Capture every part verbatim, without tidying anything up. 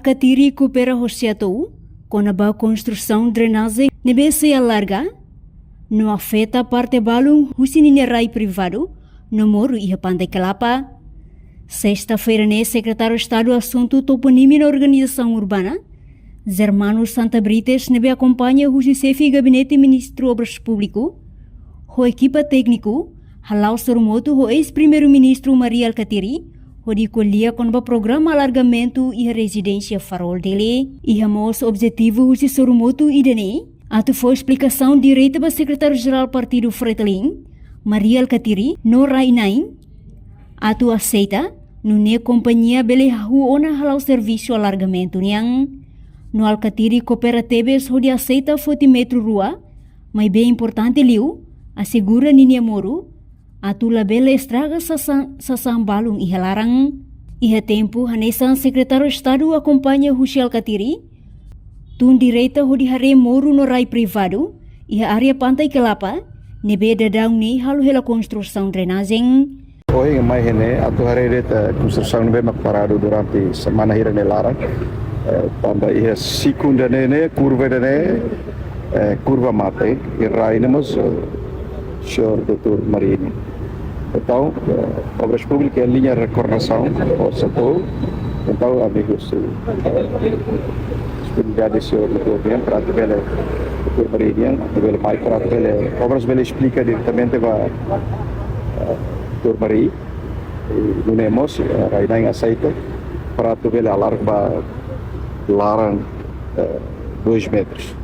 Alkatiri kopera ho SEATOU kona-ba konstrusaun drenajen ne'ebé sei alarga no afeta parte balun husi ninia rai privadu no moru iha Pantai Kelapa. Sesta-feira ne'e, Sekretáriu Estadu Asuntu Toponímia no Organizasaun Urbana, Germano Santa Brites, ne'ebé akompaña husi Xefe Gabinete Ministru Obras Públiku, ho ekipa tékniku, hala'o sorumutu ho eis-Primeiru-Ministru Mari Alkatiri, hodi ko'alia kona-ba programa alargamentu iha rezidénsia Farol Dili. Iha mós objetivu husi sorumutu ida-ne'e atu fó esplikasaun direta ba Sekretáriu Jerál Partidu FRETILIN, Mari Alkatiri, no rai-na'in, atu aseita nune'e kompañia bele hahú ona hala'o servisu alargamentu nian. No Alkatiri kopera tebes hodi aseita foti metru rua, maibé importante liu, asegura ninia moru, atu labele estraga sasán, sasán balun iha laran. Iha tempu hanesan, Sekretáriu Estadu akompaña husi Alkatiri tun direta hodi haree moru no rai privadu iha área Pantai Kelapa, ne'ebé daudaun ne'e halo hela konstrusaun drenajen. Ohin mai iha-ne'e atu haree de'it, eh, konstrusaun ne'ebé mak paradu durante semana hira nia laran. Eh, tanba iha siku ida-ne'e, ne'e, kurva ida-ne'e, eh, kurva mate, i rai ne'e mós, eh, señór doutór Mari nian. Entaun, eh, Obras Públikas iha liña de koordenasaun ho SEATOU. Entaun, ami husu, eh, disponibilidade señór doutór nian para atu bele, doutór Mari nian, atu bele mai para atu bele, obras bele esplika diretamente ba, eh, doutór Mari. I nune'e mós, eh, rai-na'in aseita para atu bele alarga ba laran, eh, dois metros.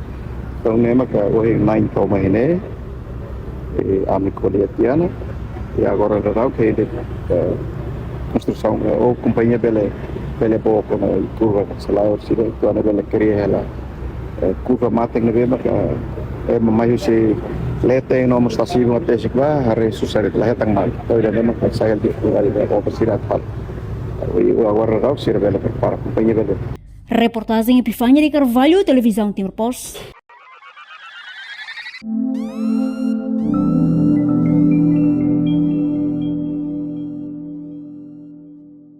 Entaun, ne'e maka ohin na'in to'o mai iha-ne'e, i ami ko'alia tiha ona, i agora daudaun ke, eh, konstrusaun, eh, ou kompañia bele, bele bá kona kurva, sei la, orsida, entaun ami bele kria hela, eh, kurva mate ne'ebé maka, eh, mai husi leten no mós tasi-ibun até sik ba, haree susar la hetan mai. Entaun, ida-ne'e maka sai difikuldade ba obra sira atu fali. I agora daudaun sira bele prepara, kompañia bele. Reportajen Epifania de Carvalho, Televizaun Timor Post.